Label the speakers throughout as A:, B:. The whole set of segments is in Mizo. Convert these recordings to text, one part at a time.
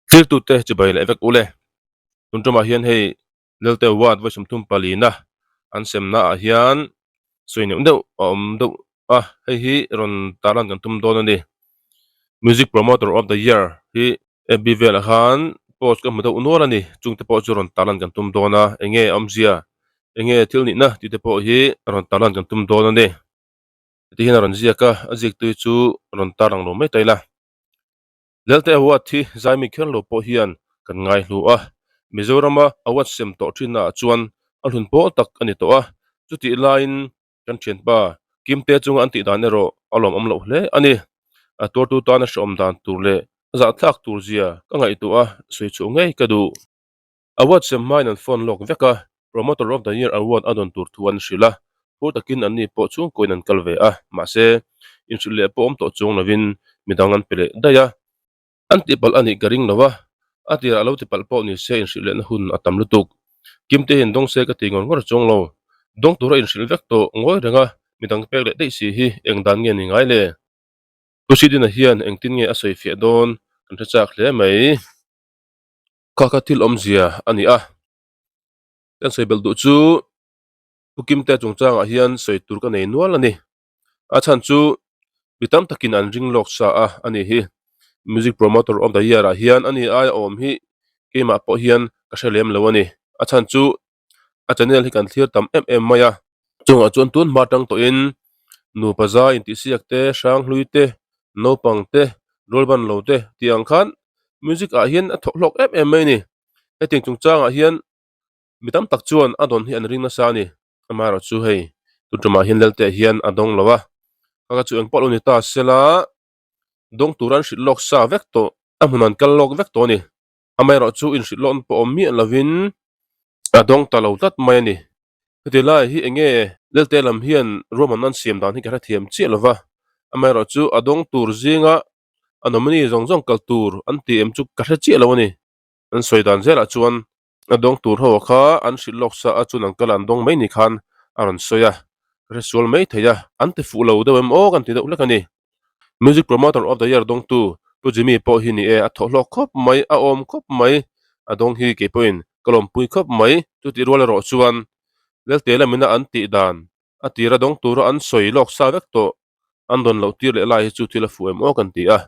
A: Thiltute chibai leh vek ule. Tun tumah hian hei Lelte Award vawi 34 na an semna ah hian sawi neuh neuh a awm deuh a, hei hi rawn tarlan kan tum dawn a ni. Music Promoter of the Year hi FB velah khan post ka hmu deuh nual a ni, chungte pawh chu rawn tarlan kan tum dawn a, enge awmzia, enge thil nihna tih te pawh hi rawn tarlan kan tum dawn a ni. Heti hian a rawn ziak a, a ziaktui chu rawn tarlang lo mai ta ila. Lelte Award hi zaimi kher lo pawh hian kan ngai hlu a, Mizorama award sem tawh thinna ah chuan a hlun pawl tak a ni tawh a, chutih laiin kan thianpa Kimte chunga an tih dan erawh a lawmawm loh hle a ni. A tuartu tana hrehawm dan tur leh a zahthlak tur zia ka ngaihtuah a, sawi chhuah ngei ka duh. Award sem hmain an phone lawk vek a, Promoter of the Year Award a dawn tur thu an hrilh a, phur takin anni pawh chhungkawiin an kal ve a, mahse, inhrilh leh pawh awm tawh chuang lovin midang an pe leh daih a. An tihpalh a nih ka ring lo a, a tirah lo tipalh pawh ni se inhrilh lehna hun a tam lutuk. Kimte hian dawng se ka ti ngawr ngawr chuang lo. Dawng tura inhrilh vek tawh ngawi reng a, midang pek leh daih si hi eng dan nge ni ngai le? Pu Sidina hian engtin nge a sawi fiah dawn kan hre chak hle mai. Kha kha thil awmzia a ni a, kan sawi belh duh chu Pu Kimte chungchangah hian sawi tur ka nei nual a ni. A chhan chu mi tam takin an ring lawk sa a a ni hi. Music Promoter of the Year ah hian a ni aia awm hi keimah pawh hian ka hre lem lo a ni. A chhan chu a channel hi kan thlir tam em em mai a. Chungah chuan tun hma tang tawhin nupa zai intihsiak te, hranghlui te, naupang te, rualban lo te tih ang khan music ah hian a thawk hlawk em em mai a ni. Hetiang chungchangah hian mi tam tak chuan a dawn hi an ring nasa a ni. Amaherawhchu hei tun tumah hian Lelte hian a dawng lo a, kha chu engpawh lo ni ta sela dawng tura an hrilh lawk sa vek tawh, a hmun an kal lawk vek tawh a ni. Amaherawhchu inhrilh lawkna pawh awm miah lovin a dawng ta lo tlat mai a ni. Heti lai hi eng nge Lelte lam hian ruahmanna an siam dan hi ka hrethiam chiah lova, amaherawhchu a dawng tur zinga a nominee zawng zawng kal tur an ti em chu ka hre chiah lo a ni. An sawi dan zelah chuan a dawng tur ho kha an hrilh lawk sa a chuan an kal a an dawng mai ni khan a rawn sawi a, ka hre sual mai thei a, an ti fuh lo deuh em aw kan ti deuh hlek a ni. Music Promoter of the Year dawngtu Pu Jimmy pawh hi ni e, a thawh hlawk khawp mai, a awm khawp mai, a dawng hi kei pawhin ka lawmpui khawp mai. Chutih rual erawh chuan Lelte lamina an tih dan a tira dawng tura an sawi lawk sa vek tawh an rawn loh tir leh lai hi chu thil a fuh em aw kan ti a,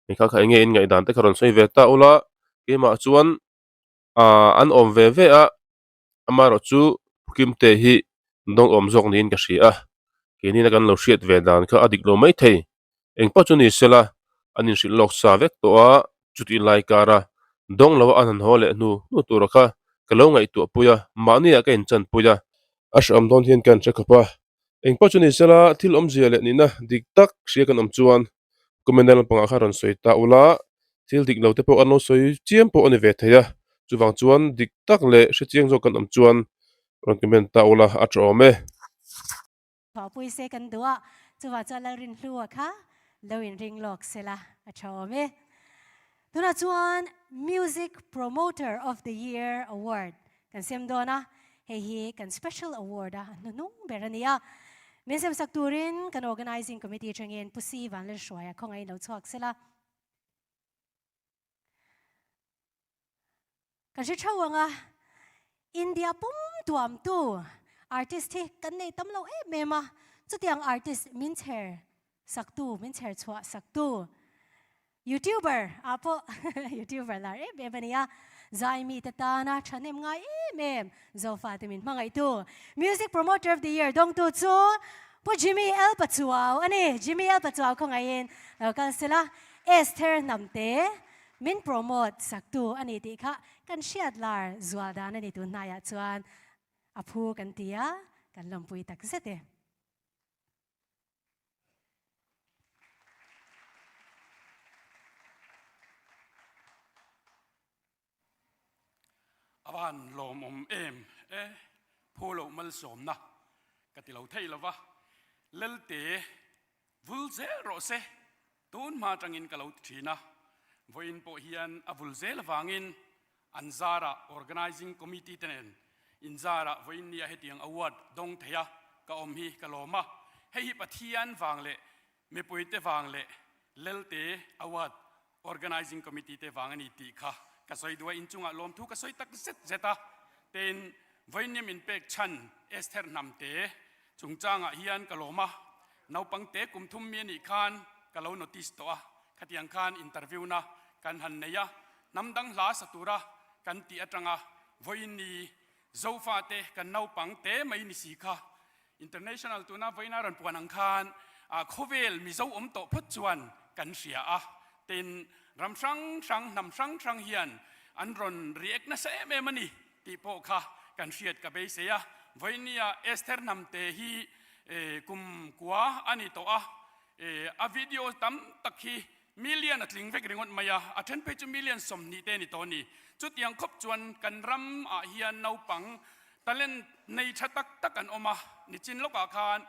A: hei kha kha eng nge in ngaihdan te kha rawn sawi ve ta ula, keimah chuan aaa an awm ve ve a, amaherawh chu Kimte hi dawng awm zawk niin ka hria a, keini kan lo hriat ve dan kha a dik lo mai thei, engpawh chu ni sela an inhrilh lawk sa vek tawh a, chutih lai kara dawng lo a an han haw leh hnu hnu tura kha ka lo ngaihtuah pui a, mahni ah ka inchanpui a, a hreawm dawn hian ka inhre khawp a, engpawh chu ni sela thil awmzia leh nihna dik tak hria kan awm chuan comment lampangah khan rawn sawi ta ula, thil dik lo te pawh an lo sawi chiam pawh a ni ve thei a, chuvang chuan dik tak leh hre chiang zawk kan awm chuan rawn comment ta ula a tha awm e.
B: Thawhpui se kan duh a, chuvang chuan Lalrinhlua kha lo inring lawk sela a tha awm e. Tunah chuan Music Promoter of the Year Award Kan sem dawn a, hei hi kan special award a hnuhnung ber a ni a. Min sem sak turin kan organising committee atangin Pu Si Vanlalhruaia khawngaih lo chhuak sela. Kan hre theuh ang a, India pum tuamtu artist hi kan nei tam lo em em a, chutiang artist min chher saktu, min chher chhuah saktu YouTuber ah pawh YouTuber lar em em a ni a, zai mite tana thahnem ngai em em Zofa te min hmangaihtu Music Promoter of the Year dawngtu chu Pu Jimmy L Pachuau a ni. Jimmy L Pachuau khawngaihin lo kal sela Esther Hnamte min promote saktu a ni tih kha kan hriat lar zual dan a ni tun hnaiah chuan a phu kan ti a, kan lawmpui tak zet e.
C: A van lawmawm em e, phu loh malsawmna ka ti lo thei lova, Lelte vul zel rawh se, tun hma atangin ka lo ti thin a, vawiin pawh hian a vul zel avangin An zarah Organising Committee te nen inzarah vawiin nia hetiang award dawng thei a ka awm hi ka lawm a. Hei hi Pathian vang leh mipuite vang leh Lelte Award Organising Committee te vang a ni tih kha ka sawi duh a, inchungah lawmthu ka sawi tak zet zet a. Tin, vawiin min pek chhan Esther Hnamte chungchangah hian ka lawm a, naupangte kum thum mi a nih khan ka lo notice tawh a, khatiang khan interview na kan han nei a, hnam dang hla sa tura kan tih atanga vawiin ni Zofate kan naupangte mai ni si kha International tuna vawiina rawn puan ang khan khawvel Mizo awm tawh phawt chuan kan hria a, tin ram hrang hrang hnam hrang hrang hian an rawn react nasa em em a ni tih pawh kha kan hriat ka beisei a. Vawinia Esther Hnamte hi kum kua a ni tawh a, a video tam tak hi Million a tling vek ringawt mai a, a then phei chu million 20 te a ni tawh a ni. Chutiang khawp chuan kan ram ah hian naupang talent nei tha tak tak an awm a, nichin lawkah khan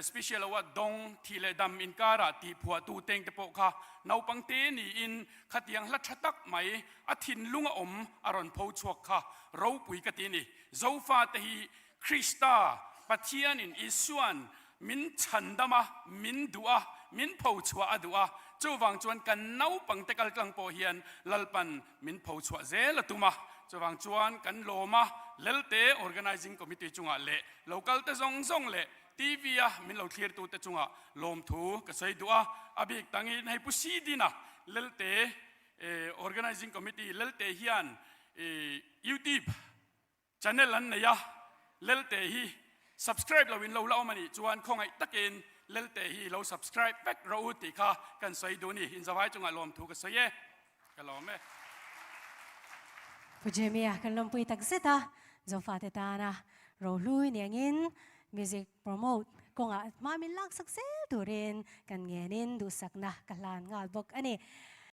C: special award dawng thih leh dam inkarah tih phuahtu teng te pawh kha naupang te niin khatiang hla tha tak mai a thinlung a awm a rawn pho chhuak kha ropui ka ti a ni. Zofa te hi Krista, Pathianin Isua'n min chhandam a, min duh a, min pho chhuah a duh a, chuvang chuan kan naupangte kaltlang pawh hian Lalpan min pho chhuah zel a tum a, chuvang chuan kan lawm a, Lelte Organising Committee chungah leh local te zawng zawng leh TV a min lo thlirtute chungah lawmthu ka sawi duh a, a bik tangin hei Pu Sidina Lelte Organising Committee Lelte hian YouTube Channel an nei a, Lelte hi subscribe lo in lo la awm a nih chuan khawngaih takin Lelte hi lo subscribe vek rawh u tih kha kan sawi duh a ni. Inzavai chungah lawmthu ka sawi e. Ka lawm e.
B: Pu Jimmy-a kan lawmpui tak zet a, Zofate tana rohlui niangin music promote kawngah hma min laksak zel turin kan ngenin duhsakna ka hlan nghal bawk a ni.